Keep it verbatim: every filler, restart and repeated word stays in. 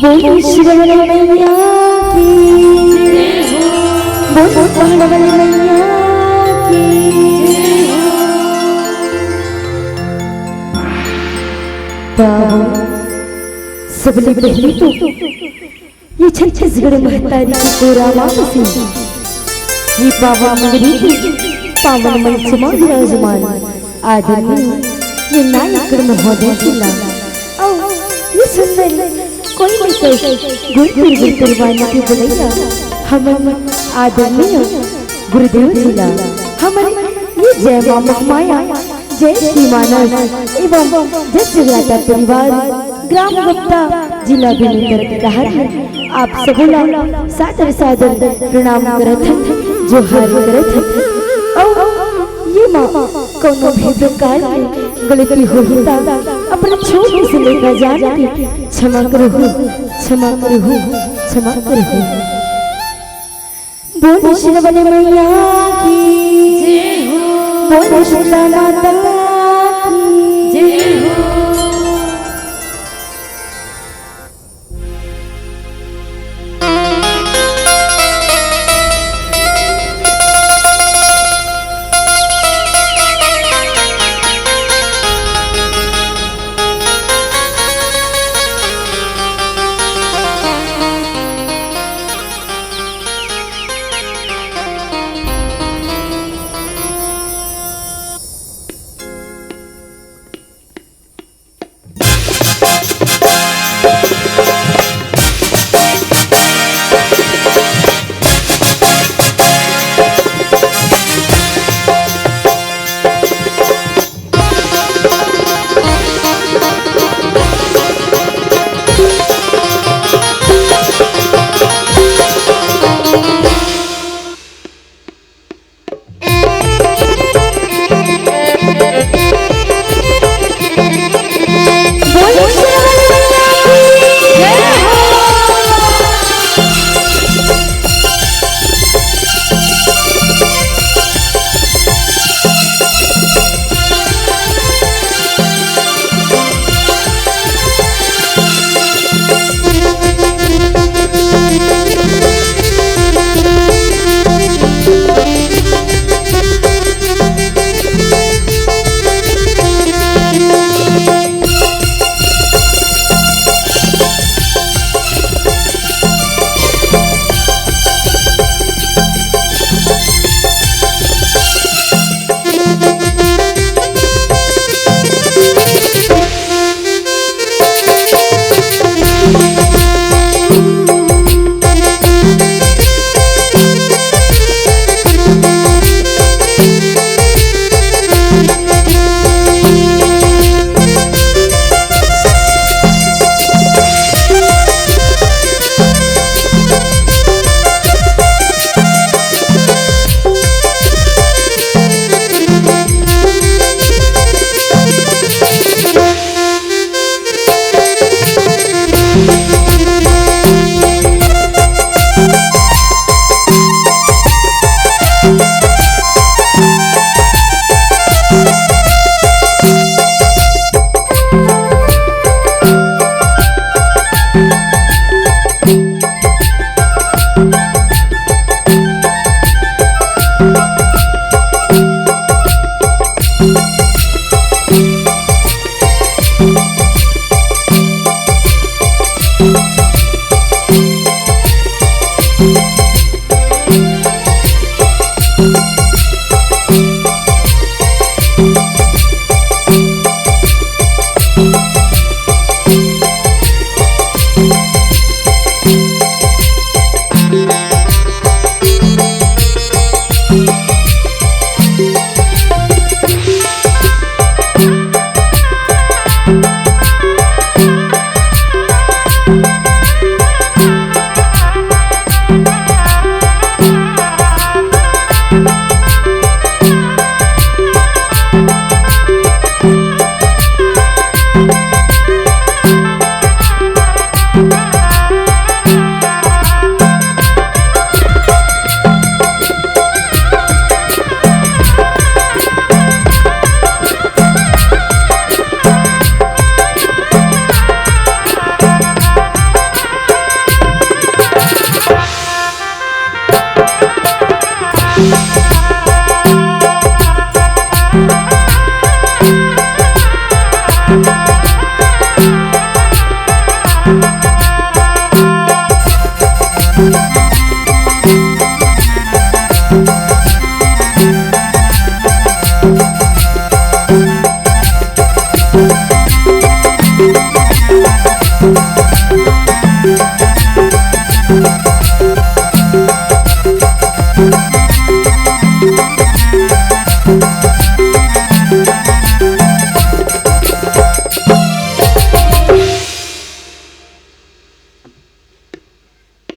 बोल श्रवण मैया की, बोल पहाड़ वाली मैया की। बाबू, सबले पहले तो ये छत्तीसगढ़ महतारी के कोरा मात से, ये पावन नगरी के पावन मंच मा विराजमान आदरणीय ये नायक महोदय जी ला, अउ ये सुंदर कोई नहीं कहे गुण गुण गुण कुर्बानी के बुलैया हमन आदरणीय गुरुदेव जी ला, हमर ये जय माँ महामाया, जय श्री मानस एवं जय जगराता परिवार, ग्राम गुप्ता, जिला बेमेतरा के डहर ले आप सबो ला सादर सादर प्रणाम करत हन, जोहार करत हन। अउ ये मा कोनो भी प्रकार के गलती होही त अपन छोटी से लेकर जान के क्षमा करहु, क्षमा करहु, क्षमा करहु। बोल श्रवण मैया की जय हो। बोल शीतला माता की जय हो।